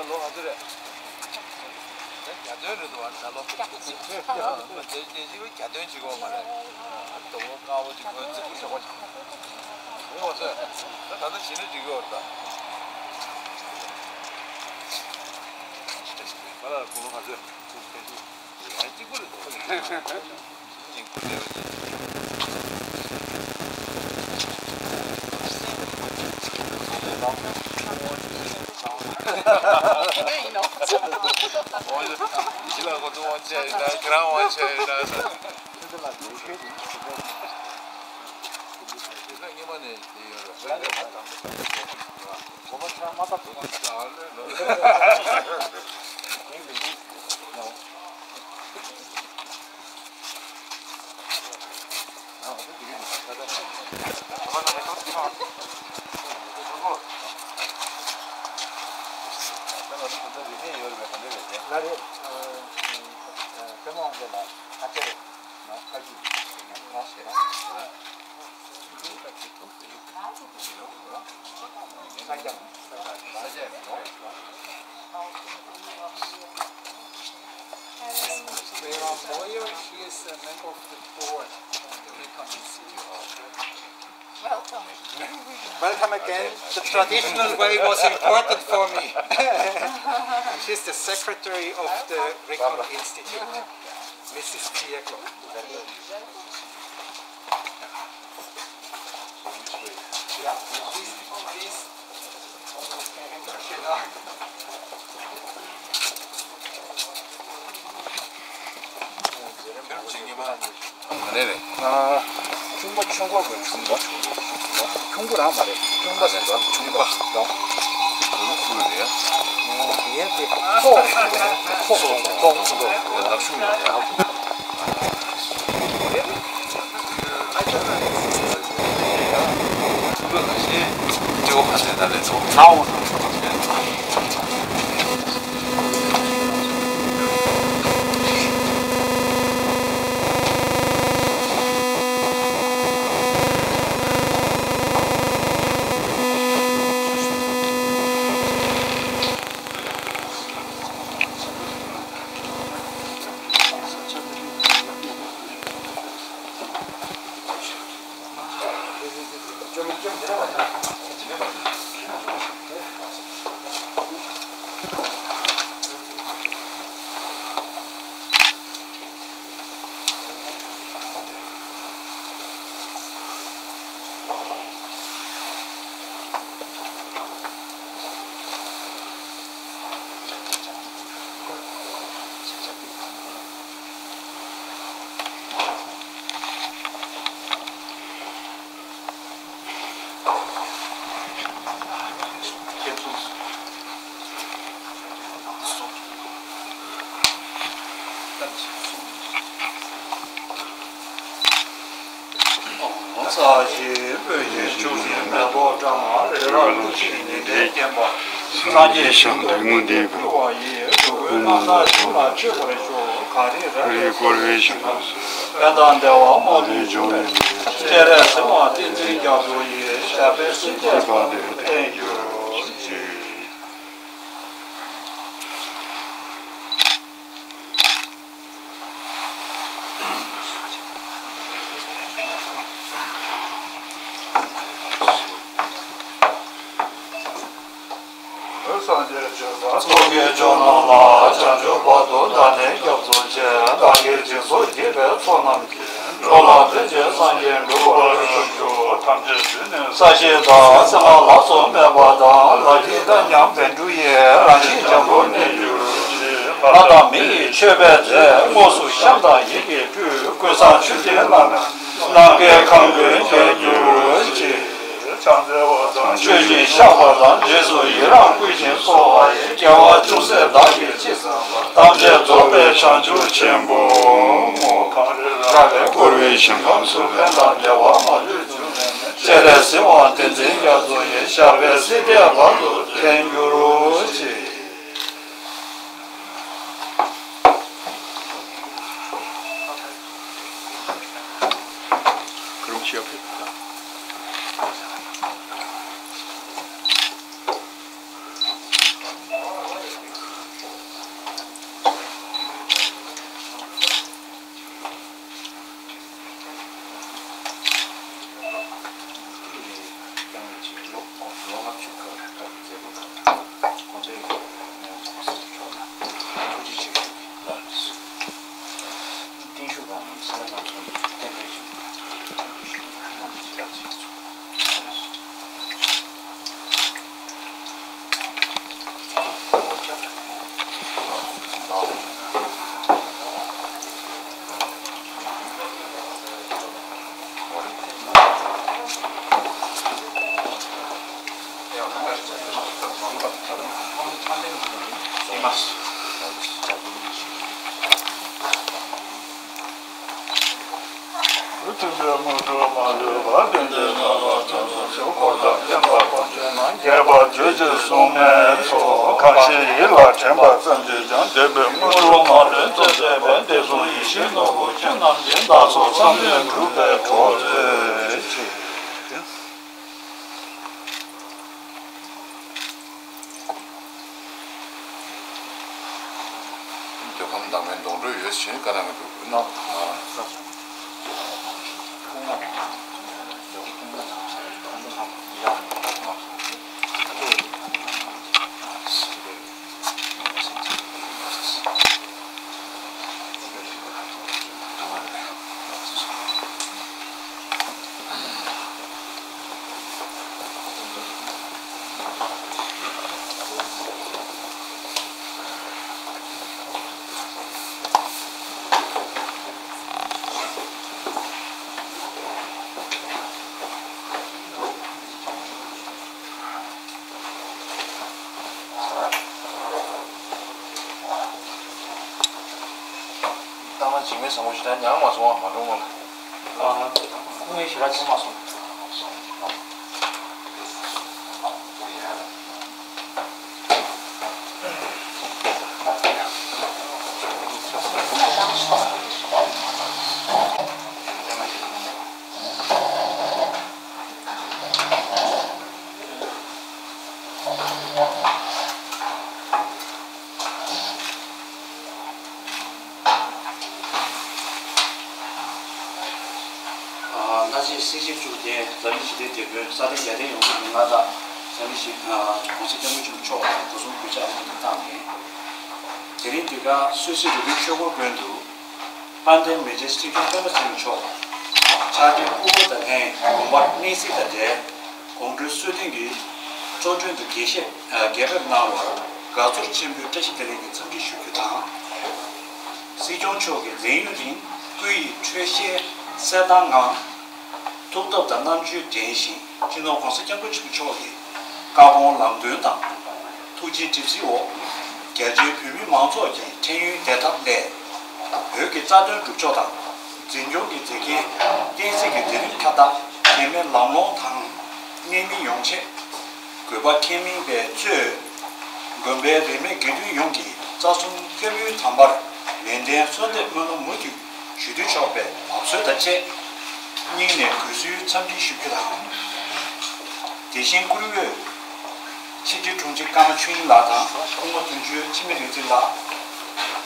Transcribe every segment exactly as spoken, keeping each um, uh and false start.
ལོ་ག་ཚོད་རེད། གྱ་སྟོན་རེད་འདུག་བ། ད་ལོ་གྱ་སྟོན་བྱེད་དགོས་མ་རེད། ད་ལོ་དཀར་པོ་ཅིག་ཁོའི་རྫིག་པོ་ཞོག་པ་ཞིག་ཡོང་བ་ཚོད། ད་ད་ལྟ་བྱེད་ན་འགྲིག་གི་ཡོད་རེད་ད། ང་ལ་དགུང་ལོ་ག་ཚོད། Vera Moyer, she is a member of the board of the Recon Institute. Welcome. Welcome again. The traditional way was important for me. And she's the secretary of the Recon Institute, Missus Diego. རེད་རེད། ཨ། ཁྱུང་པ་ཆུང་ཀོ་དགོས། ཁྱུང་པ། ཁྱུང་པོ་རང་མ་རེད། ཁྱུང་པ་ཟེར་བ། ཁྱུང་པ། ཁོ་རེད། ཡས་དེ་ཁོ། ཁོ། ཁོ། ཁོ། ཁོ། ལག་ཤུབས་ཡོད། ས་གཞི་སྤོས་ཀྱི་ཆུ་ནི་མེ་ཏོག་བཀྲ་མ་རི་རབ་ཀླུ་ཆེན་ཉི་ཟླས་བརྒྱན་པ། སངས་རྒྱས་ཞིང་དུ་སྔོན་ལྡན་གྱི། འགྲོ་ཀུན་རྣམ་དག་ཞིང་ལ་སྤྱོད་པར་ཤོག་གངས་རི་ར་རི་བསྐོར་བའི་ཞིང་ཁམས་སུ། ཕན་དང་བདེ་བ་མ་ལུས་འབྱུང་བའི་གནས། སྤྱན་རས་གཟིགས་དབང་བསྟན་འཛིན་རྒྱ་མཚོ་ཡི། ཞབས་པད་སྲིད་མཐའི་བར་དུ་བརྟན་གྱུར་ཅིག་སངས་རྒྱས་ཆོས་དང་ཚོགས་ཀྱི་མཆོག་རྣམས་ལ། བྱང་ཆུབ་བར་དུ་བདག་ནི་སྐྱབས་སུ་མཆི། བདག་གིས་སྦྱིན་སོགས་བགྱིས་པའི་ཚོགས་རྣམས་ཀྱིས། འགྲོ་ལ་ཕན་ཕྱིར་སངས་རྒྱས་འགྲུབ་པར་ཤོག་ཅིག་ས་གཞི་དང་ཚལ་སླང་ལ་སོགས་མེད་པ་དང་། ལག་མཐིལ་དང་མཉམ་པའི་འབྲུ་ཡིས། རང་བཞིན་འཇམ་པོར་གནས་གྱུར་ཅིག་ལྷ་དང་མི་ཡི་མཆོད་པའི་རྫས། དངོས་སུ་བཤམས་དང་ཡིད་ཀྱིས་སྤྲུལ། ཀུན་བཟང་མཆོད་རྟེན་བླ་མའི། ནམ་མཁའི་ཁང་ཀུན་བརྒྱན་གྱུར་ཅིག་ཕྱག་འཚལ་བ་དང་མཆོད་ཅིང་བཤགས་པ་དང་། རྗེས་སུ་ཡི་རང་བསྐུལ་ཞིང་གསོལ་བ་ཡི། དགེ་བ་ཅུང་ཟད་བདག་གིས་ཅི་བསགས་པ། ཐམས་ཅད་རྫོགས་པའི་བྱང་ཆུབ་ཆེན་པོའི་ངོ་། གངས་རི་ར་བས་བསྐོར་བའི་ཞིང་ཁམས་སུ། ཕན་དང་བདེ་བ་མ་ལུས་འབྱུང་བའི། སྤྱན་རས་གཟིགས་དབང་བསྟན་འཛིན་རྒྱ་མཚོ་ཡི། ཞབས་པད་སྲིད་མཐའི་བར་དུ་བརྟན་གྱུར་ཅིག། ཐུགས་རྗེ་དངོས་གྲུབ་མ་ལུས་པ། བདེན་བཞིའི་ངང་ལ་ཐོན་ཚུལ་ཞུ། འཁོར་དང་བཅས་པ་ཕན་ཆད་ན། རྒྱས་པར་བརྗོད་ཅིང་སྲུང་མའི་ཚོགས། གང་ཞིག་ཡིད་ལ་དྲན་པ་ཙམ་གྱིས་ཀྱང་། འདོད་པའི་དངོས་གྲུབ་མ་ལུས་ཐོབ་བྱེད་པའི། བདེ་སྲུང་ཡེ་ཤེས་ནོར་བུ་ཁྱེད་རྣམས་ཀྱི། ལགས་སོ་བསམ་དོན་འགྲུབ་པའི་གྲོགས་མཛོད་ཅིག། འདོད་ཁམས་དྭངས་མའི་སྡོང་གྲོགས་ཡོད་ཞེས་བཀའ་གནང་གི་འདུག་ན། ཏང་ན་འཇིགས་མེད་བཟང་པོ་ཞིག་ད་ཉང་མ་སོང་བ་མ་འགྲོ་མོ་ལ། ཨ། ཁོང་ངའི་ཞེ་དྲག་བྱུང་མ་སོང་། ཨ། ད་ཅི་སྲིད་སྤྱི་བཅུ་བདུན་འཛམ་གླིང་ཞི་བདེའི་དེད་དཔོན་ས་སྟེང་རྒྱལ་བསྟན་ཡོངས་ཀྱི་མི་མངའ་བདག་འཛམ་གླིང་ཞི། ཨ། གོང་ས་སྐྱབས་མགོན་ཆེན་པོ་མཆོག་ལ་སྒོ་གསུམ་གུས་ཕྱག་སྔོན་དུ་བཏང་ནས། དེ་རིང་དུས་ཀ་སུད་སི་རི་བོའི་ཆོས་འཁོར་དགོན་དུ། དཔལ་ལྡན་མེས་རྒྱལ་སྲིད་སྐྱོང་སྤེན་པ་ཚེ་རིང་མཆོག་ཕྱག་རྒྱའི་སྐུ་འཁོར་དང་ལྷན་དགོངས་པ་སྙིང་གཟིགས་དང་འབྲེལ་དགོང་དྲོའི་གསོལ་སྟོན་གྱི་གཙོ་མགྲོན་དུ་དགྱེས་བཞེས་རྒྱས་ཕེབས་གནང་བར་དགའ་ཚོར་ཆེན་པོས་བཀྲ་ཤིས་བདེ་ལེགས་ཀྱི་འཚམས་འདྲི་ཞུ་རྒྱུ་དང་། སྲིད་སྐྱོང་མཆོག་གི་མཛད་ཡུན་རིང་སྐུ་ཡི་འཕྲོད་བཞེས་གསལ་ཐང་ངང་། ཐུགས་སྟོབས་དང་རྣམ་དཔྱོད་ལྡན་ཞིང་། སྤྱི་ནོར་༸གོང་ས་༸སྐྱབས་མགོན་ཆེན་པོ་མཆོག་གི་བཀའ་དགོངས་ལམ་སྟོན་དང་། ཐུགས་རྗེའི་དྲན་གསོའི་འོག་རྒྱ་ཆེའི་བོད་མི་མང་ཚོགས་ཀྱི་འཕྲལ་ཡུན་བདེ་ཐབས་སླད། བོད་ཀྱི་རྩ་དོན་སྒྲུབ་ཕྱོགས་དང་། འཛིན་སྐྱོང་གི་མཛད་འགན་བསྟན་སྲིད་ཀྱི་མཛད་རིམ་ཁྱབ་བསྒྲགས་གེགས་མེད་ལམ་ལྷོང་དང་། གནད་སྨིན་ཡོང་ཆེད། དགོས་པ་ཁས་ལེན་པའི་གཙོས། དགོན་པའི་རིས་མེད་དགེ་འདུན་ཡོངས་ཀྱིས་རྩ་གསུམ་སྐྱབས་ཡུལ་དམ་པར་ནན་ཏན་གསོལ་འདེབས་སྨོན་ལམ་མུ་མཐུད་ཞུ་འདོད་ཆོག་པའི་འབབ་སྲོལ་དང་བཅས། སྙིང་ནས་གུས་བསུའི་འཚམས་འདྲི་ཞུ་རྒྱུ་དང་། དེ་བཞིན་བཀུར་འོས་ཕྱི་དྲིལ་དྲུང་ཆེ་ཀརྨ་ཆོས་དབྱིངས་ལགས་དང་སྐུ་ངོ་དོན་གཅོད་འཆི་མེད་རིག་འཛིན་ལགས།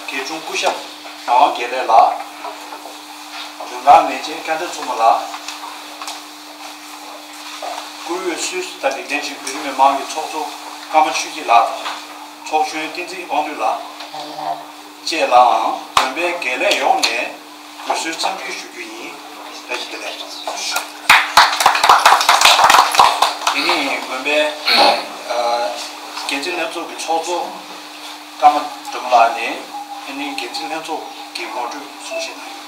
དགེ་དྲུང་སྐུ་ཞབས་ངག་དབང་དགེ་ལེགས་ལགས། མགྲོན་ཁང་མེ་ཆེན་སྐལ་ལྡན་མཚོ་མོ་ལགས། བཀུར་འོས་སུད་སི་དང་འབྲེལ་ལྡན་ཆེད་བོད་རིགས་མི་མང་གི་ཚོགས་གཙོ་ཀརྨ་ཆོས་སྐྱིད་ལགས་དང་། ཚོགས་གཞོན་བསྟན་འཛིན་དབང་འདུས་ལགས་བཅས་ལའང་དགོན་པའི་དགེ་ལས་ཡོངས་ནས་དགོས་གསོལ་འཚམས་འདྲི་ཞུ་རྒྱུ་ཡིན། བཀྲ་ཤིས་བདེ་ལེགས། དེ་ནས་དགོན་པའི་འགན་འཛིན་ལྷན་ཚོགས་ཀྱི་ཚོགས་གཙོ་ཀརྨ་སྒྲོལ་མ་ལགས་ནས་དེ་ནས་འགན་འཛིན་ལྷན་ཚོགས་ཀྱི་ངོ་སྤྲོད་གསུང་བཤད་གནང་ཡོད།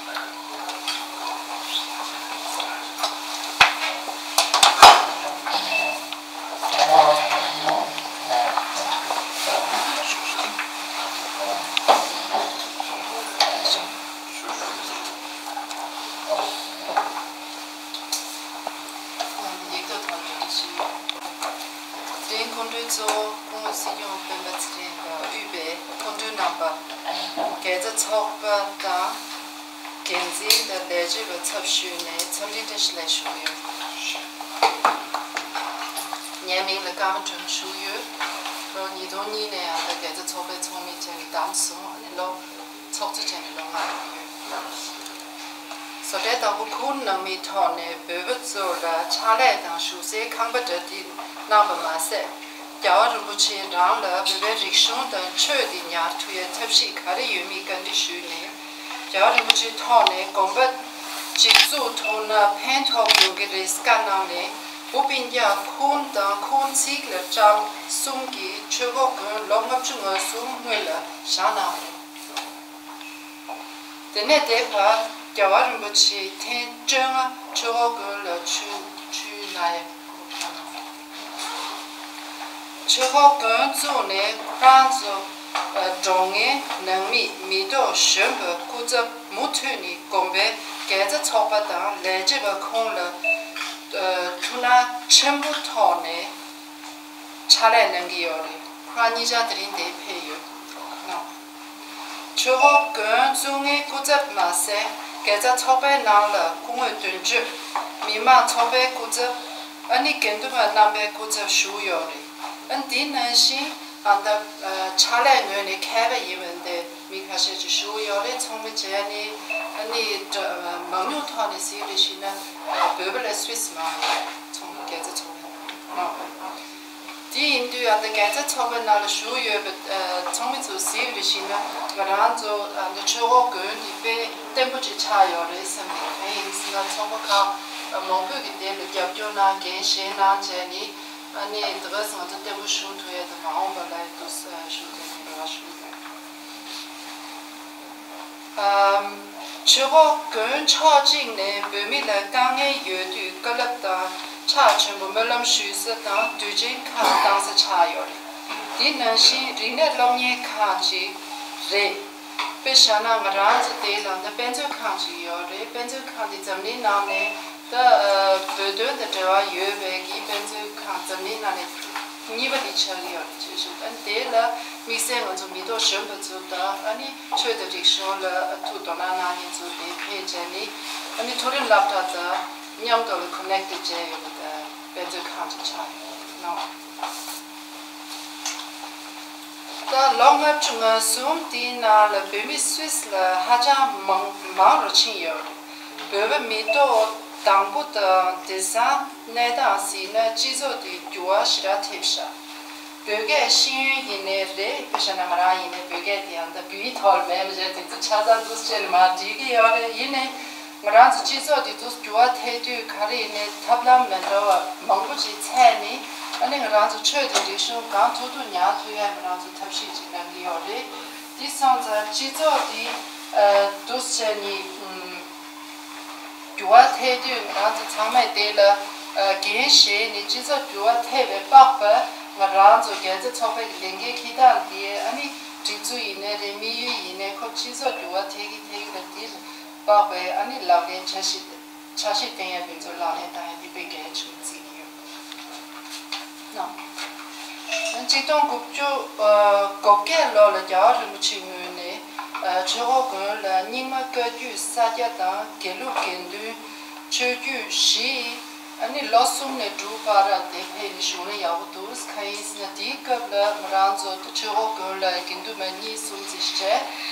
གཙོ་བོ་སྐུ་ངོ་སྲིད་སྐྱོང་སྤེན་པ་ཚེ་རིང་དང་དབུས་པའི་སྐུ་མགྲོན་རྣམ་པ། དགེ་རྩ་ཚོགས་པ་དང་འགན་འཛིན་དང་ལས་བྱེད་པ་ཚབ་ཞུས་ནས་འཚམས་འདྲི་བཀྲ་ཤིས་བདེ་ལེགས་ཞུ་གི་ཡོད། ངའི་མིང་ལ་ཀརྨ་སྒྲོལ་མ་ཞུ་གི་ཡོད། ལོ་ཉིས་སྟོང་གཉིས་ནས་ཡང་ད་དགེ་རྩ་ཚོགས་པའི་ཚོགས་མི་བྱས་ནས་བདམས་སོང་། ཨ་ནི་ལོ། ཚོགས་གཙོ་བྱས་ནས་ལོ་ལྔ་ཡོད། བཟོ་གྲྭའི་བདག་པོ་ཁུར་ནང་མིའི་ཐོག་ནས་བོད་པ་ཚོ་ལ་ཕྱག་ལས་དང་བཞུགས་སའི་ཁང་པ་གྲ་སྒྲིག་གནང་བ་མ་ཟད། རྒྱལ་བ་རིན་པོ་ཆེ་རང་ལ་བོད་པའི་རིག་གཞུང་དང་ཆོས་འདི་ཉར་ཐུབ་ཡའི་ཐབས་ཤེས་ག་རེ་ཡོད་མེད་བཀའ་འདྲི་ཞུས་ནས། རྒྱལ་བ་རིན་པོ་ཆེའི་ཐོག་ནས་དགོན་པ་ཅིག་བཙུགས་ཐུབ་ན་ཕན་ཐོགས་ཡོང་གི་རེད་བཀའ་གནང་ནས། བུ་སྤུན་ཀྱག་ཁུར་དང་ཁུར་ཚིག་ལ་ཀྲམ་གསུམ་གྱིས་ཆོས་འཁོར་དགོན་ལོ་ལྔ་བཅུ་ང་གསུམ་སྔོན་ལ་བཞེངས་གནང་བ་རེད། དེ་ནས་དེ་བར་རྒྱལ་བ་རིན་པོ་ཆེ་ཐེངས་བཅོ་ལྔ་ཆོས་འཁོར་དགོན་ལ་ཆོས་ཆོས་གནང་ཡས། ཆོས་འཁོར་དགོན་བཙུགས་ནས་ཁོ་རང་ཚོ་ཨ་གྲོང་ངེ་ནང་མི་མི་ཐོག་གཞོན་པ་སྐུ་ཚབ་མུ་མཐུད་ནས་དགོན་པའི་དགེ་རྩ་ཚོགས་པ་དང་ལས་བྱེད་པ་ཁོང་ལ་ཨ་ཐུགས་སྣང་ཆེན་པོ་ཐོག་ནས་ཕྱག་ལས་གནང་གི་ཡོད་རེད། ཁོ་རང་གཉིས་ཆ་དེ་རིང་འདིར་ཕེབས་ཡོད། ཆོས་འཁོར་དགོན་བཙུགས་མཁན་སྐུ་ཚབ་མ་ཟད་དགེ་རྩ་ཚོགས་པའི་ནང་ལ་སྐུ་ངོ་དོན་གཅོད། མི་མང་ཚོགས་པའི་སྐུ་ཚབ། ཨ་ནི་དགེ་འདུན་པ་རྣམ་པའི་སྐུ་ཚབ་ཞུགས་ཡོད་རེད། ཨ་ནི་དེ་ནང་བཞིན་ཨ་ད་ཕྱག་ལས་ངོས་ནས་མཁས་པ་ཡིན་པ་འདི་མི་ཁ་ཤས་ཅིག་ཞུགས་ཡོད་རེད། ཚོགས་མི་བྱས་ནས་ཨ་ནི་མང་ཉུང་ཐོག་ནས་གཟིགས་པ་ཞིག་ན་བོད་པ་ལས་སུད་སི་མང་ཡོད་རེད། ཚོགས་མི་དགེ་རྩ་ཚོགས་པའི་ནང་། དེ་ཡིན་དུས་ཨ་ད་དགེ་རྩ་ཚོགས་པའི་ནང་ལ་ཞུགས་ཡོད་པའི་ཚོགས་མི་ཚོ་གཟིགས་པ་ཞིག་ན་ང་རང་ཚོ་ཨ་ད་ཆོས་འཁོར་དགོན་འདི་དཔེ་བརྟན་པོ་ཅིག་ཆགས་ཡོད་རེད་བསམ་གི། གང་ཡིན་ཟེར་ན་ཚོགས་པ་ཁག་མང་པོས་ཀྱི་དེ་ལ་རྒྱབ་སྐྱོར་གནང་འགན་བཞེས་གནང་བྱས་ནས་ཨ་ནི་དེ་ག་ང་ཚོ་བརྟན་པོ་ཞུགས་ཐུབ་ཡས་དང་མ་འོངས་པ་ལ་ཡང་དུ་ཞུགས་ཐུབ་ཡས་རེ་བ་ཞུ་གི་ཡོད། ཨམ། ཆོས་འཁོར་དགོན་ཕྱོགས་གཅིག་ནས་བོད་མི་ལ་དཀའ་ངལ་ཡོད་དུས་བཀའ་སློབ་དང་ཕྱག་མཆོད་འབུལ་སྨོན་ལམ་ཞུ་ས་དང་དུས་ཆེན་ཁག་བཏང་ས་ཆགས་ཡོད་རེད། དེ་ནང་བཞིན་རིག་གནས་སློབ་གཉེར་ཁང་ཅིག་རེད། དཔེ་བཞག་ན་ང་རང་ཚོ་དེའི་ནང་དུ་དཔེ་མཛོད་ཁང་ཅིག་ཡོད་རེད། དཔེ་མཛོད་ཁང་དེ་འཛམ་གླིང་ནང་ནས་ད་བོད་དོན་དང་འབྲེལ་བ་ཡོད་པའི་གི་དཔེ་མཛོད་ཁང་འཛམ་གླིང་ནང་ནས་གཉིས་པ་དེ་ཆགས་ཀྱི་ཡོད་རེད། ཅེས་ཞུ། ཨ་ནི་དེ་ལ་དམིགས་བསལ་ང་ཚོ་མི་ཐོག་གཞོན་པ་ཚོ་དང་ཨ་ནི་ཆོས་དང་རིག་གཞུང་ལ་ཐུགས་དོ་སྣང་གནང་མཁན་ཚོ་དེ་ཕེབས་བྱས་ནས་ཨ་ནི་མཐོ་རིམ་སློབ་གྲྭ་དང་མཉམ་དུ་ལ་ཀོ་ནེག་ཊི་བྱས་ཡོད་པ་དང་དཔེ་མཛོད་ཁང་ཅིག་ཆགས་ཡོད་གནང་བ། ད་ལོ་ལྔ་བཅུ་ང་གསུམ་དེའི་ནང་ལ་བོད་མི་སུད་སི་ལ་ཧ་ཅང་མང་མང་རུ་ཕྱིན་ཡོད་རེད། བོད་པ་མི་ཐོག་དང་པོ་དང་དེང་སང་གནས་སྟངས་གཟིགས་ན་སྤྱི་ཚོགས་དེ་འགྱུར་བ་ཞེ་དྲག་ཐེབས་ཤག་བོད་སྐད་ཤེས་ཡོན་ཡིན་ནའི་རེད། དཔེ་བཞག་ན་ང་རང་ཡིན་ནའི་བོད་སྐད་དེ་ཡང་ད་བོད་ཡིག་ཐོག་ལ་མེད་པ་བྱས་དེ་ཚོ་ཆ་ཚང་འདུག་སེ་བྱས་ནས་མར་བྲིས་ཀྱི་ཡོད་རེད། ཡིན་ནའི་ང་རང་ཚོ་སྤྱི་ཚོགས་དེ་ཚོ་འགྱུར་བ་ཐེབས་དུས་ག་རེ་ཡིན་ནའི་ཐབས་ལམ་མི་འདྲ་བ་མང་པོ་ཅིག་འཚོལ་ནས་ཨ་ནི་ང་རང་ཚོ་ཆོས་དང་རིག་གཞུང་གང་ཐུབ་ཐུབ་ཉར་ཐུབ་ཡ་ང་རང་ཚོ་ཐབས་ཤེས་ཅིག་གནང་གི་ཡོད་རེད། དེ་སོང་ཙང་སྤྱི་ཚོགས་དེ་འདུག་སེ་བྱས་ནས་འགྱུར་བ་ཐེབས་དུས་ང་རང་ཚོ་ཚང་མས་དེ་ལ་འགན་བཞེས་ནས་སྤྱི་ཚོགས་འགྱུར་བ་ཐེབས་པའི་པགས་པ་ང་རང་ཚོ་དགེ་རྩ་ཚོགས་པའི་ལས་འགན་འཁྱེར་སྟངས་དེ་ཨ་ནི་སྒྲིག་འཛུགས་ཡིན་ནའི་རེད། དམིགས་ཡུལ་ཡིན་ནའི་ཁོ་སྤྱི་ཚོགས་འགྱུར་བ་ཐེབས་ཀྱི་ཐེབས་ཀྱི་ལ་དེ་ལ། དཔག་པའི་ཨ་ནི་ལག་ལེན་བྱ་ཞིག་བྱ་ཞིག་བསྟན་ཡ་དེ་ཚོ་ལག་ལེན་བསྟར་ཡ་དེ་དཔེ་གལ་ཆེན་པོ་བརྩི་གི་ཡོད། ནམ། ཆིག་སྟོང་དགུ་བརྒྱ་དགུ་བརྒྱ་ལོ་ལ་རྒྱལ་བ་རིན་པོ་ཆེའི་ངོས་ནས་ཆོས་འཁོར་དགོན་ལ་རྙིང་མ་བཀའ་བརྒྱུད་ས་སྐྱ་དང་དགེ་ལུགས་དགེ་འདུན་ཆོས་བརྒྱུད་བཞི། ཨ་ནི་ལོ་གསུམ་ནས་དྲུག་བར་དེ་ཕེབས་ནས་བཞུགས་ན་ཡག་པོ་འདུག་གང་ཡིན་ཟེར་ན་དེའི་སྐབས་ལ་ང་རང་ཚོ་ཆོས་འཁོར་དགོན་ལ་དགེ་འདུན་པ་གཉིས་གསུམ་ཙམ་ཞིག་བྱས།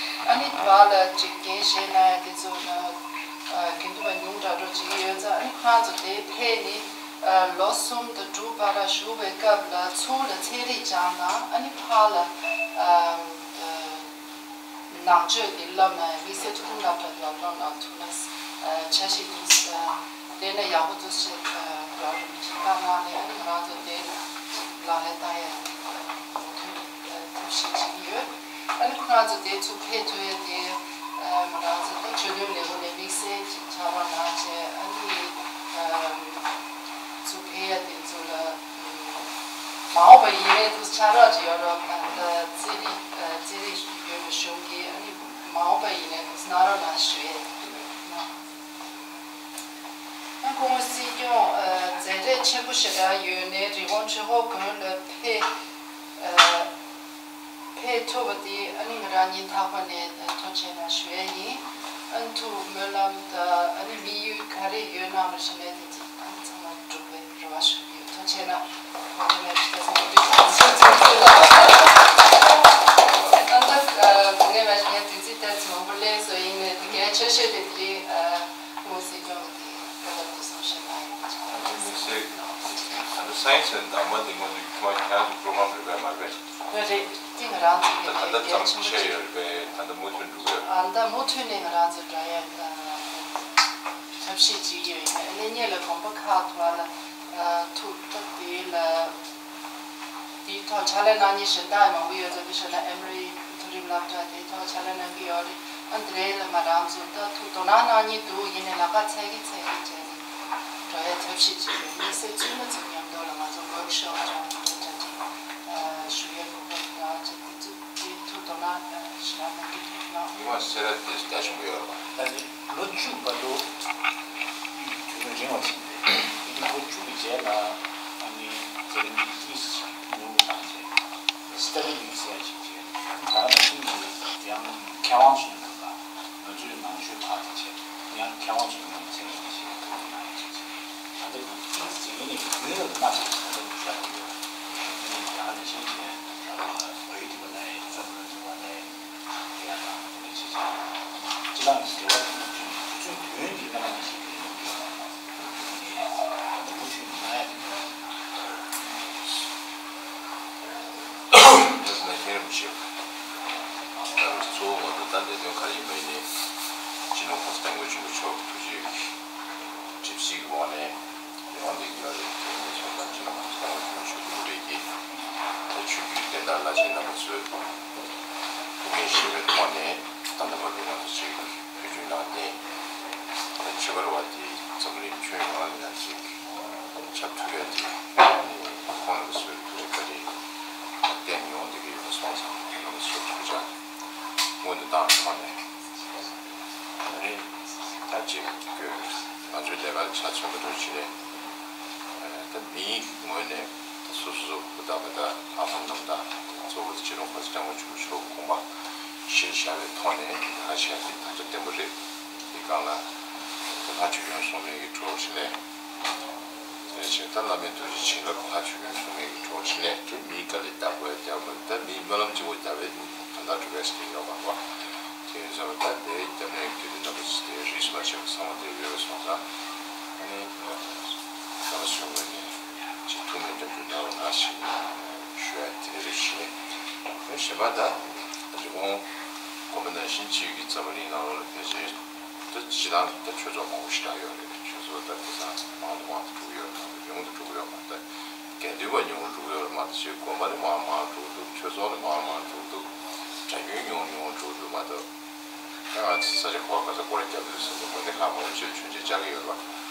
ཨ་ནི་བར་ལ་ཅིག་འགན་བཞེས་གནང་ཡ་དེ་ཚོ་ལ་དགེ་འདུན་པ་ཉུང་དྲགས་འགྲོ་བྱེད་ཀྱི་ཡོད་ཙང་། ཨ་ནི་ཁོ་རང་ཚོ་དེ་ཕེབས་ནས་ལོ་གསུམ་དང་དྲུག་བར་བཞུགས་པའི་སྐབས་ལ་ཚུར་ལ་ཚན་རིག་སྦྱངས་དང་། ཨ་ནི་ཕར་ལ་ནང་ཆོས་དེ་བསླབ་ན་ཡང་དམིགས་བསལ་ཐུགས་དམ་བསླབ་གྲྭ་དེ་ལ་བསླབ་གནང་ཐུབ་ན་བྱ་ཞིག་འདུག་དེ་ནས་ཡག་པོ་འདུག་ཅེས་རྒྱལ་བ་རིན་པོ་ཆེས་བཀའ་གནང་ནས། ཨ་ནི་ང་རང་ཚོ་དེ་ལག་ལེན་བསྟར་ཡ་དེ་ཐུགས་ཐུགས་བཞེད་བྱེད་ཀྱི་ཡོད། ཨ་ནི་ཁོ་རང་ཚོ་དེ་ཚུར་ཕེབས་ཐུབ་ཡ་དེ་ང་རང་ཚོ་ད་ཆོས་དོན་ལས་ཁུངས་ནས་དམིགས་བསལ་ཅིག་ཕྱག་རོགས་གནང་བྱས། ཨ་ནི་ཚུར་ཕེབས་ཡ་དེ་ཚོ་ལ་མ་འོངས་པ་ཡིན་ནའི་ཚུར་ཕྱག་རོགས་ཅིག་ཡོད་རོགས་དང་། ད་རྩེད་རིགས་རྩེད་རིགས་ཡོད་པའི་གཞུང་གིས་ཨ་ནི་མ་འོངས་པ་ཡིན་ནའི་ཚུར་གནང་རོགས་གནང་ཞུ་ཡས་ཡིན། ཨ་སྐུ་ངོ་སྲིད་སྐྱོང་མཛད་རེས་ ཆེན་པོ་ཞེ་དྲག་ཡོད་ནའི་རི་བོང་ཁྲི་ཧོར་དགོན་ལ་ཕེབས་ཨ་ཕེབས་ཐུབ་པ་དེ་ཨ་ནི་ང་རང་ཉིད་ཐག་པ་ནས་ཐུགས་རྗེ་གནང་ཞུ་ཡས་ཡིན། ཨ་ནི་ཐུགས་སྨོན་ལམ་དང་ཨ་ནི་དམིགས་ཡུལ་ག་རེ་ཡོད་ན་མ་གཞི་ནས་དེ་ཚོ་ཨ་ནི་ཚང་མ་འགྲུབ་པའི་རེ་བ་ཞུ་གི་ཡོད། ཐུགས་རྗེ་གནང་། གོང་ནས་ལས་བྱེད་པ་ཚང་མ་འདུས་ཚང་ཚོ་ཚོ་ཚོ་ལ། ཨ་ནི་ད་གོང་ནས་མ་གཞི་ནས་དུས་ཚིགས་ཏོག་ཙམ་མང་པོ་ལས་སོ་ཡིན་ནའི་དེ་གལ་ཆེ་ཤོས་དེ་དེ་རིང་ཨ། ངོ་སྲིད་སྐྱོང་གི་བཀའ་སློབ་དེ་གསུང་བཤད་གནང་ཡོད་པ་ཅིག་ཨ་ནི་དམིགས་བསལ་ད་ལྟ་སའེན་སི་དང་འདབ་མ་དེ་ངོ་དེ་ཁྱོད་རང་ཚོ་པྲོ་གྲམ་རེད་པས་མ་རེད་པས། ད་རེད། དེ་ང་རང་ཚོ་གི་ད་ད་ལྟ་གལ་ཆེན་པོ་ཅིག་ཡོད་རེད་པས། ད་ལྟ་མུ་མཐུད་འགྲོ་གི་ཡོད། ཨ་ད་མུ་མཐུད་ནས་ང་རང་ཚོ་འགྲོ་ཡ་ཐབས་ཤེས་ཅིག་ཡོད། ཡིན་ནའི་སྔོན་ལ་དགོན་པ་ཁག་ཐོག་ལ་ཐུག་སྟབས་དེ་ལ། དེའི་ཐོག་ཕྱག་ལས་གནང་མཁན་གཞན་དག་མང་པོ་ཡོད་ཚོད་ཀྱི་ཞུ་ན་ཨེམ་རི་མཐོ་རིམ་སློབ་གྲྭ་དེའི་ཐོག་ཕྱག་ལས་གནང་གི་ཡོད་རེད། ཨ་འདི་རེད་ལ་མ་རང་ཚོ་ད་ཐུགས་དོ་སྣང་གནང་མཁན་འདུག་ཡིན་ནའི་ལམ་ཁ་འཚོལ་གི་འཚོལ་གི་བྱས་ནས་འགྲོ་ཡ་ཐབས་ཤེས་ཅིག་ཡོད། དམིགས་བསལ་བཙུན་མ་ཚོ་མཉམ་དུ་ལ་ང་ཚོ་ཝོག་ཤོབ་ཅིག་འདྲ་འདྲ་ཞུ་ཡའི་གོ་སྐབས་ཡོད་ཅེས་དེ་ཚོ་དེ་ཐུགས་དོ་སྣང་ཞེ་དྲག་གནང་གི་འདུག་ན། ཉི་མ་སེ་ར་དེ་རྒྱ་ཆེན་པོ་ཡོད་རེད་པ། ད་ནི་ལོ་བཅུ་བར་དུ་དུས་ཡུན་རིང་བ་ཞིག་རེད། དེ་ནི་ལོ་བཅུ་གི་རྗེས་ལ་ཨ་ནི་འཛིན་རིམ་གཉིས་ཉུང་རུ་བཏང་རྗེས་སི་ཊ་ཌི་ལིབ་ཟེར་ཡ་ཞིག་བྱས། ད་ནང་བཞིན་གྱི་ཡང་མཁས་དབང་ཚོའི་ནང་ལ་ང་ཚོའི་ནང་ཆོས་ཁག་དེ་བྱས་ཡང་མཁས་དབང་ཚོའི་ནང་ཚན་རིག་ཞིག་ཐུགས་སྣང་ཡོད་ཅིག་བྱས། ད་ལྟ་ཡང་ཏིས་ཡིན་ནའི་རྒྱུན་ལ་མ་ཆགས་ས་ལ་བཞག་གི་ཡོད། ཨ་ནི་ཡང་ནང་བཞིན་གྱི་བོད་ཡིག་འདི་པ་ལ་ཡང་རྩོམ་རིག་འདི་པ་ལ་ཡང་། དེ་ཡང་དང་དེ་ནས་ཅི་ཅི་ཅི་ལའང་འབྲེལ་བ་དེ་མ་མཐུན་ནས་དུས་ཚོད་དོན་གྱི་རྣམ་པ་ནང་བཞིན་དེ་ཡོང་གི་ཡོད་པ་དང་། དེ་ནས་མུ་མཐུད་ནས་གནང་ཡ་དེ་འདྲ་ཡོད་པ་དང་། དེ་ཚོ་ནས་ཁྱེད་རང་ཞིག་ད་གཙོ་བོ་ང་ཚོ་ད་ལས་དོན་ག་རེ་ཡིན་པ་ཡིན་ནའི་སྤྱི་ནོར་༸གོང་ས་༸སྐྱབས་མགོན་ཆེན་པོ་མཆོག་ཐུགས་རྗེ་གྲིབ་བསིལ་གྱི་འོག་ནས། ཡོང་འདི་ཡོད་རེད། དེ་ནས་ཚོགས་གཙོ་སྤྱི་ནོར་གོང་ས་སྐྱབས་མགོན་ཆེན་པོ་མཆོག་སྐུ་ལུས་རེད་ཀྱི། ད་ཆོས་བརྒྱུད་བསྟན་བདག་བླ་ཆེན་རྣམ་པ་ཚོས་ཐུགས་འགན་བཞེས་པའི་ཐོག་ནས་ད་ལྟ་བར་དུ་ང་ཚོ་ཅིག་བོད་བརྒྱུད་ནང་བསྟན་ད་ཁྱད་པར་བ་དེ་འཛམ་གླིང་ཁྱོན་ཡོངས་ལ་ཡང་ཅིག་ཁྱབ་ཐུབ་ཡ་དེ་ཁོང་རྣམ་པ་ཚོས་ཐུགས་རྗེ་བཀའ་དྲིན་བརྟེན་ཡོང་བསྡད་ཀྱི་ཡོད་པ་སོང་ཙང་རྣམ་པ་ཚོས་ཐུགས་རྗེ་སྔོན་དུ་བཏང་ཐོག་ནས། ཨ་ནི་ད་ཅིག་ང་ཚོའི་ལས་ཀ་ཆ་མཚོན་པ་འདྲ་བྱས་ནས་ད་མིའི་ངོས་ནས་ད་སོ་སོ་སོ་བོ་དང་མི་དང་ལྷག་པར་རྣམ་དག་གཙོ་བོ་སྤྱི་ནོར་གོང་ས་སྐྱབས་མགོན་ཆེན་པོ་མཆོག་དགོངས་པ་གཞིར་བཞག་པའི་ཐོག་ནས་ད་བྱས་ཏེ་ད་ཆ་བརྟན་པོ་རེད། དེ་སྒང་ལ་ད་ལྷ་ཆོས་སྐྱོང་སྲུང་མའི་གི་གྲོགས་བྱས་ནས། དེ་བཞིན་ད་བླ་མའི་ཐུགས་རྗེ་བྱིན་རླབས་ལྷ་ཆོས་སྐྱོང་སྲུང་མའི་གི་གྲོགས་བྱས་ནས་དེ་མིའི་དཀའ་ལས་བརྒྱབ་དགོས་བརྒྱབ་དགོས་ད་མིའི་སྨོན་ལམ་གཅིག་པོ་བརྒྱབ་པའི་དོན་དག་འགྲུབ་པའི་སྐད་ཡོད་པ་གོ། དེ་ཡིན་ཙང་ད་དེ་སྐྱབས་གནས་དགེ་འདུན་རྣམ་པ་ཚོ་དེ་རིས་མ་ཆད་པར་གསང་བ་འདིར་ཡོད་པ་སོང་ཙང་ཨ་ནི་བསམ་བློ་ཞུ་དགོས་ནས་ཅིག་ཐུགས་སྨོན་རྒྱབ་རྒྱུ་གནང་རོགས་གནང་ཞེས་ཞུ་ཡ་དེ་རེད་ཞེས། གཞན་པ་ད་རི་བོང་གོང་མ་ནང་བཞིན་ཅིག་གི་འཛམ་བུ་གླིང་ནང་ལོགས་ལ་ཕལ་ཆེར་ད་སྤྱི་བཏང་ད་ཆོས་ཚོགས་མང་པོ་ཞེ་དྲག་ཡོད་རེད། ཆོས་ཚོགས་ད་དེང་སང་མང་དུ་མང་དུ་འགྲོ་གི་ཡོད་རེད། ཉུང་དུ་འགྲོ་གི་ཡོད་མ་རེད། དགེ་འདུན་པ་ཉུང་རུ་འགྲོ་གི་ཡོད་རེད་མ་གཏོགས་ཅིག་དགོན་པ་ནི་མང་མང་འགྲོ་གི་འདུག་ཆོས་ཚོགས་ནི་མང་མང་འགྲོ་གི་འདུག་གྲྭ་རྒྱུན་ཉུང་ཉུང་འགྲོ་གི་འདུག་མ་གཏོགས། ད་ང་ཚོ་ས་ཆ་ཁག་ག་ས་སྐོར་ར་རྒྱག་གི་ཡོད་ཟེར་ནས་དགོན་སྡེ་ཁག་མང་པོ་ཅིག་མཆོད་མཇལ་བཅར་གི་ཡོད་རེད་པ།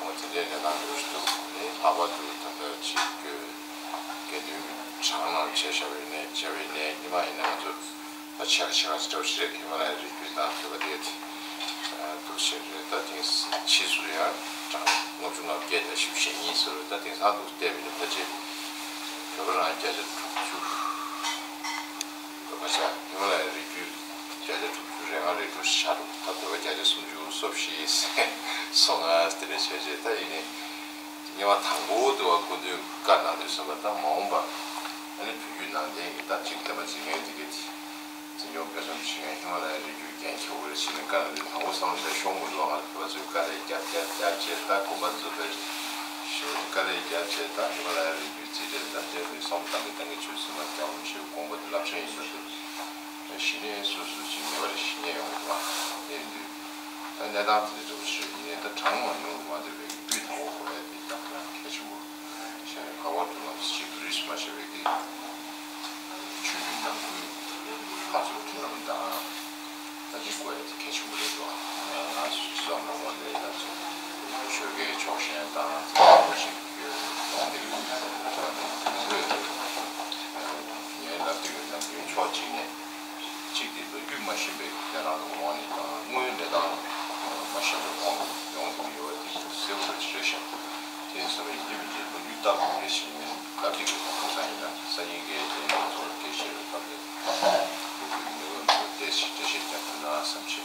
འོ་དེ་འདྲའི་གནས་སྟངས་འདྲ་པོ་ཞིག་འདུག་ཨ་ནི་ལྷག་པར་དུ་ད་ལྟ་ཅིག་དགེ་འདུན་གྱི་གྲངས་ནང་བྱས་བཞག་པ་ཡིན་ནའི་བྱས་པ་ཡིན་ནའི་སྔོན་མ་ཡིན་ན་ང་ཚོ་ད་ཆེ་ཁ་ཆེ་ཁ་ཅིག་འདྲ་པོ་ཞིག་རེད། ཧི་མ་ལ་ཡའི་རི་རྒྱུད་དང་དེ་བ་དེ་འདུག་ཞིག་རེད། ད་དེང་ཕྱིས་སུ་ཡང་གྲངས་ལྔ་བཅུ་ང་བརྒྱད་དང་བཞི་བཅུ་ཞེ་གཉིས་ཟེར་བ་ད་དེང་སང་འདུག་བལྟས་པ་ཡིན་ན་ཕལ་ཆེར་བོད་པ་རང་བརྒྱ་ཆ་དྲུག་ཅུ། བོད་པ་ཆ་ཧི་མ་ལ་ཡའི་རི་རྒྱུད་བརྒྱ་ཆ་དྲུག་ཅུ་རེ་ལྔ་རེ་དྲུག་ཆ་འགྲོ། ད་བོད་པ་བརྒྱ་ཆ་སུམ་ཅུ་སོ་བཞི་སོ་ལྔ་དེ་འདྲ་བྱས་རྗེས་ད་ཡིན་ནའི་སྔོན་མ་དང་པོ་དུ་བ་སྐུ་མདུན་བཀའ་གནང་དུས་ཙམ་པ་ད་མ་འོངས་པ་ཨ་ནི་བོད་བརྒྱུད་ནང་བསྟན་གྱི་ད་འཇིག་རྟེན་པ་འཛིན་མཁན་དེ་གས་འཛིན་སྐྱོང་སྤེལ་གསུམ་བྱེད་མཁན་ཧི་མ་ལ་ཡའི་རི་རྒྱུད་འགན་འཁྱེར་དགོས་རེད་ཟེར་ནས་བཀའ་གནང་དུས་དང་པོ་བསམ་བློ་ཞིག་ཤོང་མི་འདུག་ང་ཚོ་བོད་པ་ཚོས་དཀའ་ལས་རྒྱབ་རྒྱབ་རྒྱབ་བྱས་ད་དགོན་པ་འཛུགས་པའི་ཞོར་དཀའ་ལས་རྒྱབ་བྱས་ད་ཧི་མ་ལ་ཡའི་རི་རྒྱུད་རྩིས་སྤྲད་ད་དེ་ནས་བསམ་བློ་བཏང་གི་བཏང་གི་ཆོས་ཚུལ་མ་རྒྱག་རུང་ཞེས་དགོངས་པ་དེ་རླབས་ཆེན་ཡིན་པ་དེ། གཞི་ནས་སོ་སོ་ཅིག་ངེས་པར་ཤེས་ཉན་ཡོང་གི་འདུག་བ། དེ་ཡིན་དུས་ད་གནས་སྟངས་དེ་འདྲ་འདུག་ཞུ་ཡིན་ནའི་ད་གྲངས་མང་ཉུང་རུ་མ་འདོད་པའི་སྤུས་དག་པོ་དགོས་ཡ་དེ་ད་ཁོ་རང་གལ་ཆེན་པོ་ཤར་ཡ་ཁ་བར་དུ་ལ་ཅིག་རིས་མ་བྱས་པའི་གི་ཆོས་བརྒྱུད་ནང་ཁུལ་ཕར་ཚུར་མཐུན་ལམ་དང་ད་ཅིག་དགོས་ཡ་དེ་གལ་ཆེན་པོ་རེད་འདུག་ང་ཚོ་སྤྱི་ཚོགས་ནང་ལོགས་ལ་ད་ཚོ་ཆོལ་ཁའི་ཕྱོགས་ཞེན་དང་ཚང་མ་ཅིག་ཡོང་བསྡད་ཡོད་ཀྱི་འདུག་ངས་ལབ་ཀྱི་ཡོད་ན་མདུན་ཕྱོགས་གཅིག་ནས་གཅིག་དེ་ལོ་རྒྱུས་མ་ཤེས་པའི་གནས་སྟངས་ལ་འོང་ནས་དང་དངོས་ཡོད་གནས་སྟངས་མ་ཤེས་པའི་དབང་གིས་ཡོང་གི་ཡོད་པ་དེ་གསལ་པོ་ཞེ་པོ་ཅིག་རེད་ཤག་དེ་ཡིན་ཙང་ཡིན་གྱི་མི་ སྟབས་མི་བདེ་ཞིག་ཡིན། སློབ་ཁྲིད་ཀྱི་ཁོང་ས་ཡིན་ན་སང་ཉིན་གྱི་དེ་ཡང་ཚོར་སྐད་ཆ་རེ་བཏབ་ནས་ལུགས་ཀྱི་ནུས་པ་འདུག་ཏེ་ཞིག་འགྲེལ་བཤད་རྒྱག་ཐུབ་ན་བསམ་ཆེ།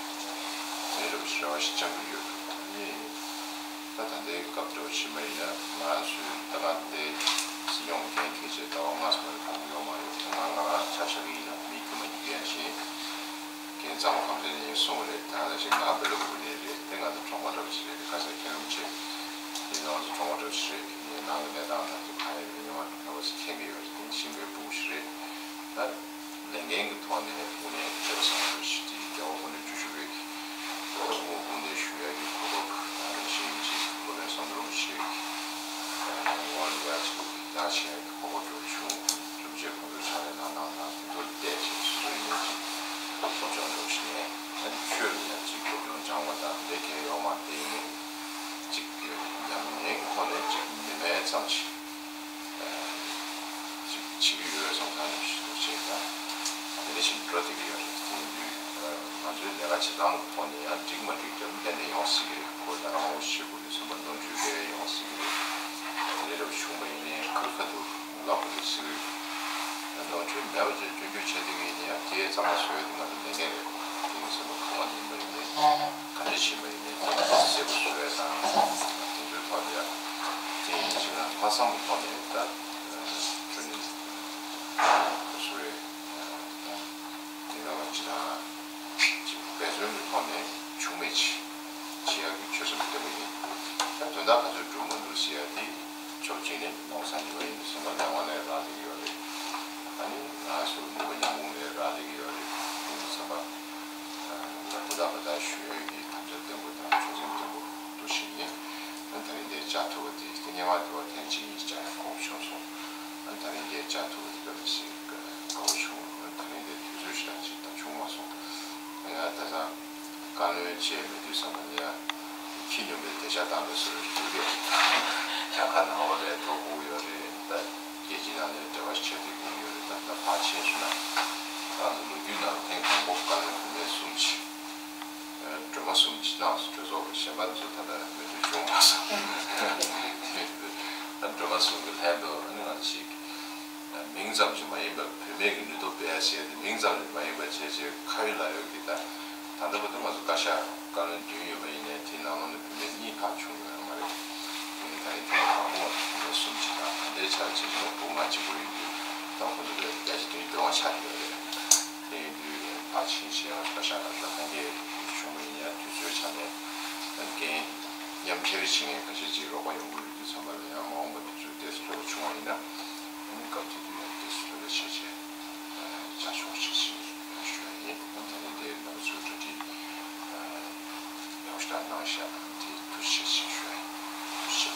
དེ་རུ་ཞེ་བ་ཞིག་བཅང་གི་ཡོད། ཨ་ནི་ད་ད་ལྟའི་སྐབས་འདྲ་བོ་ཞིག་མ་ཡིན་ན་ང་ཚོའི་ད་ག་དེ་སྲིད་སྐྱོང་འགན་འཁྱེར་བྱས་ཟླ་བ་ལྔ་ཙམ་ལས་གོང་ཡོད་མ་རེད། ང་ང་རང་ཆ་བཞག་གི་ཡིན་ན་མི་དཀྱུས་མ་ཡིན་ཡང་ཞིང་། རྒན་གཙང་མ་ཁམས་ཚན་ནས་གསུངས་པ་རེད། ད་ནང་བཞིན་ང་བེ་ལ་ཀུ་པེ་ནས་རེད། དེ་ང་ཚོ་གྲོང་པ་འདྲ་བོ་ཞིག་རེད། ཁ་སང་མཁན་རིན་པོ་ཆེ་དེ་ང་ཚོ་གྲོང་པ་འདྲ་བོ་ཞིག་རེད། ངའི་ནང་གི་གནས་སྟངས་དང་དེ་གང་ཡིན་མིན་ཉམས་མྱོང་ཚོ་མཁྱེན་གྱི་ཡོད་རེད། དེ་ཞིང་པའི་ཕྲུ་གུ་ཞིག་རེད། ད་ལས་འགན་གྱི་ཐོག་ནས་དངོས་གནས་ཁྱད་པར་ཚང་བ་ཞིག་དེ་རྒྱལ་བ་དགུང་གྲངས་བཅུ་བཞི་པའི་དབུ་དབུ་འདེགས་ཞུ་ཡག་གི་གོ་སྐབས། ད་ནང་བཞིན་ཅིག་སློབ་དཔོན་ཟམ་གདོང་རིན་པོ་ཆེ་ངོ་ལ་ཡ་ཅིག་ཡར་ཕྱིན་ཡག་གི་གོ་སྐབས་འདྲ་བོ་བྱུང་། རིན་པོ་ཆེ་ཁོང་ཚོའི་ཕྱག་ལས་གནང་སྟངས་དང་དེ་ཚོར་བལྟས་བྱས་སོ་སོ་ཡིན་ནའི་ཅིག་སློབ་སྦྱོང་འདྲ་བོ་ཞིག་ནས་ཨ་ནི་ཆོས་ལ་ཡང་ཅིག་སློབ་སྦྱོང་སྦྱངས་པ་དང་དེ་གས་ཡོད་མ་རེད། དེ་ཡིན་ནའི་ཅིག་ཉམས་ལེན་ཁོ་ནས་ཅིག་མི་མེད་ཙམ་ཞིག་ཅིག་བྱེད་ཀྱི་ཡོད་བསམ་ཐག་ཉེ་ཞིག་འདུག་བྱས་ཙང་དེ་འདྲ་ཞིག་འགྲོ་བསྡད་ཀྱི་ཡོད་རེད། དེ་ཡིན་དུས་ང་ཚོའི་ལས་ཀ་བྱེད་སྟངས་ཐོག་ནས་ཡང་འགྲིག་མ་འགྲིག་ཏན་ཏན་ཡོང་སྲིད་ཀྱི་རེད། ཁོ་ལས་ཀ་མང་པོ་བྱེད་དགོས་དུས་ཙམ་པ་ནོར་འཁྲུལ་དེ་བས་ཡོང་སྲིད་ཀྱི་རེད། དེ་འདྲ་བྱུང་བ་ཡིན་ནའི་ཁ་ཁ་ཐུག་ལབ་དགོས་འདུག་ཟེར་གྱི་ཡོད། ནོར་འཁྲུལ་མེད་པ་བཅས་སྐྱོན་བརྗོད་བྱེད་བསྡད་ཀྱི་ཡིན་ན་དེ་གཙང་མ་བཟོ་ཡ་དེ་ང་ཚོ་ལས་འགན་རེད། དེ་ཡིན་ཙང་ཁོ་མ་ཡིན་པ་ཡིན་ནའི་ག་འདྲ་བྱེད་པ་ཡིན་ནའི་གཙང་མ་གསལ་པོ་བཟོ་ཡ་དང་དེ་ཚོའི་ཐོག་ལ་ཡ་དེ་ཡིན་ཕྱིན་ན་ལྷག་བསམ་གྱི་ཐོག་ནས་ད་ཁྱོད་ནི་བཟོ་རེད། དེ་ལ་ཅི་དང་ཅི་འབད་བརྩོན་གྱི་ཐོག་ནས་བྱུང་མེད་ཅི་བྱེད་ཡག་གི་ཆོད་སེམས་བརྟན་པོ་ཡིན། ད་དོན་དག་ག་ཚོད་འགྲུབ་མ་འགྲུབ་ཟེར་ཡག་དེ་ཕྱོགས་གཅིག་ནས་ནོར་ས་ཉི་མ་ཡིན་ཟེར་ན་ལས་དབང་ལས་རག་བསྡད་ཀྱི་ཡོད་རེད། ཨ་ནི་ང་ཚོ་ནུས་པ་མཉམ་སྤུངས་ལས་རག་བསྡད་ཀྱི་ཡོད་རེད། དེ་ཡིན་ཙང་ད་ད་ལྟ་བར་ད་ཞུ་ཡག་གི་དམ་བཅའ་བརྟན་པོ་དང་ཆོད་སེམས་བརྟན་པོ་འདུག་བཞིན་ཡིན། ཨ་ནི་ད་རིང་འདིར་བཅར་ཐུབ་པ་དེ་སྙན་ངག་འབྲི་བ་ཐེངས་གཅིག་གཉིས་ཀྱི་བཅར་ཡག་གོ་སྐབས་བྱུང་སོང་། ཨ་ནི་ད་རིང་འདིར་བཅར་ཐུབ་པ་དེ་དཔེ་མི་སྲིད་དགའ་པོ་བྱུང་། ཨ་ནི་ད་རིང་འདིར་དུས་ཚོད་ཞིག་དང་ཅིག་ད་བྱུང་མ་སོང་། ཨ་ནི་ད་ལྟ་བཀའ་བློན་བཅས་མེད་དུས་ཙམ་པ་ལ་ཡང་ཁྱི་སྨྱོན་པའི་སྡེར་ཆ་བཏང་བའི་བཟོ་འདྲ་འདུག་གས། གྱངས་ཁ་ནང་ལོགས་ལ་འགྲོ་དགོས་ཀྱི་ཡོད་རེད། ད་རྒྱལ་སྤྱིའི་ནང་ནས་འབྲེལ་བ་ཞིག་བྱེད་དགོས་ཀྱི་ཡོད་རེད། ད་ད་ཕར་ཕྱིན་སོང་ན་ང་ཚོ་ལོ་རྒྱུས་ནང་ཐེངས་དང་པོ་བཀའ་བློན་བུད་མེད་གསུམ་ཅིག་སྒྲོལ་མ་གསུམ་ཅིག་གནང་སོང་། གྲོས་ཚོགས་ཀྱི་གཞན་པ་ཚོ་ད་ལྟ་མོས་མཐུན་བྱུང་མ་སོང་། ད་སྒྲོལ་མ་གསུམ་གྱི་ལྷན་དུ་ཨ་ནི་ང་ཚོ་ཞིག་མིང་ཙམ་ཞིག་མ་ཡིན་པར་བུད་མེད་ཀྱི་ནུས་སྟོབས་སྤེལ་ཡ་ཟེར་ཏེ་མིང་ཙམ་ཞིག་མ་ཡིན་པར་བྱས་བྱས་ཁ་ཡོད་ལག་ཡོད་ཀྱི་ད་ད་ལྟ་བར་དུ་ང་ཚོ་བཀའ་ཤག་བཀའ་བློན་བདུན་ཡོད་པ་ཡིན་ནའི་དེའི་ནང་ལོགས་ནས་བུད་མེད་གཉིས་ལྷག་བྱུང་ཡོད་མ་རེད། དེ་ནི་ད་རིང་ཐེངས་དང་པོ་ང་ཚོ་བུད་མེད་གསུམ་ཅིག་དང་ད་ལྟའི་ཆར་བྱས་བྱས་ན་བུ་ང་གཅིག་པོ་ཡིན་དུས་ད་ཁོ་ཚོ་ལས་རྒྱ་ཆེ་དོན་འདོད་པ་ཆགས་ཀྱི་ཡོད་རེད། དེ་ཡིན་དུས་ཕར་ཕྱིན་བྱས་ང་ཚོ་བཀའ་ཤག་ལ་ད་ལྷན་རྒྱས་བྱུང་བ་ཡིན་ཡང་དུས་ཚོད་ཆ་ནས་འགན་མཉམ་འཁྱེར་བྱེད་མཁན་ཁ་ཤས་ཅིག་རོགས་པ་ཡོང་གི་ཡོད་དུས་ཙམ་པ་ལ་ཡང་མ་འོངས་པ་དུས་ཚོད་ཏོག་ཙམ་འཕྲོ་བརླག་བྱུང་བ་ཡིན་ན་ཨ་ནི་སྐབས་དེ་དུས་ཡང་ཏོག་ཙམ་འཕྲོ་བརླག་བྱས་བྱས་བྱ་ཆོག་ཅེས་ཞུ་ཡ་ཡིན། ད་ནི་དེ་ང་ཚོའི་གྲ་སྒྲིག་ཡག་ཤོས་གནང་ཤག་དེ་ཐུགས་རྗེ་ཆེ་ཞུ་ཡ་ཡིན། ཐུགས་རྗེ་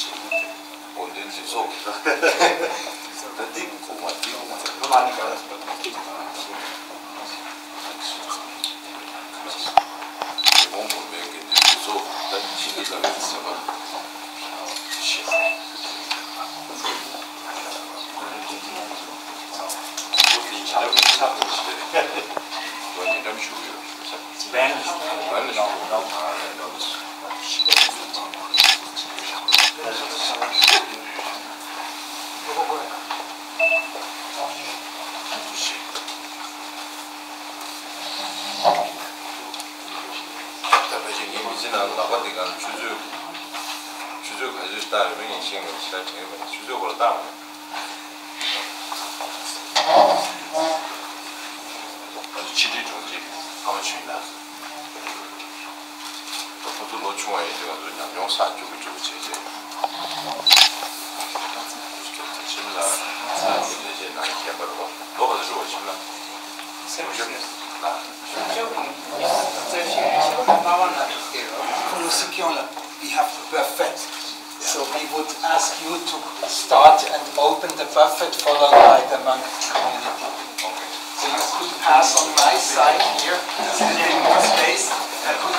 ཆེ། དགོངས་དོན་འཛིན་ཚོགས་ཀྱི་ད་འདི་གོང་མ་འདི་གོང་མ་ཚེ་ཁོ་ལ་ནི་ག་རེ་གོང་གོང་མའི་དགེ་འདུན་འདུས་ཚོགས་ད་ཕྱི་འདི་ལ་རེད་ཟེར་བ་ཞེས། ཁོ་དེ་ཉིན་རེ་ཆགས་འགྲོ་ཞེས་ཁོ་ཉིན་རེ་ཞུ་གི་ཡོད། བན་བན་ཞུ་གི་ཡོད། ད་ཕལ་ཆེར་ངའི་མི་ཚེ་ནང་ལག་པ་འདི་གང་ཆུ་ཚོད་ཆུ་ཚོད་ག་ཚོད་བཏང་ཡོད་མེད་ངས་ཤེས་ངེས་ཤ་དྲན་ཡོད་མེད། ཆུ་ཚོད་སྐོར་ལ་བཏང་མེད། ང་ཚོ་ཕྱི་དྲིལ་དྲུང་ཆེ་ཕ་མ་ཆོས་ལགས། ད་ཁོ་ཚོ་ལོ་ཆུང་བ་ཡིན་དུས་ང་ཚོ་ཉམས་མྱོང་བསགས་བཅུག་གི་བཅུག་བྱས་བྱས། ཁྱིམ་ལ་ལས་བྱེད་ནང་མཁན་པ་རེད་པ། ལོ་ག་ཚོད་འགྲོ་བ་ཁྱིམ་ལ། སེམས་ཤུགས་ལ། ཁོང་ཚོ་སྲིད་སྐྱོང་ལ་we have to perfect. So We would ask you to start and open the buffet followed by the monk community. So you could pass on my side here, so that there is more space. I could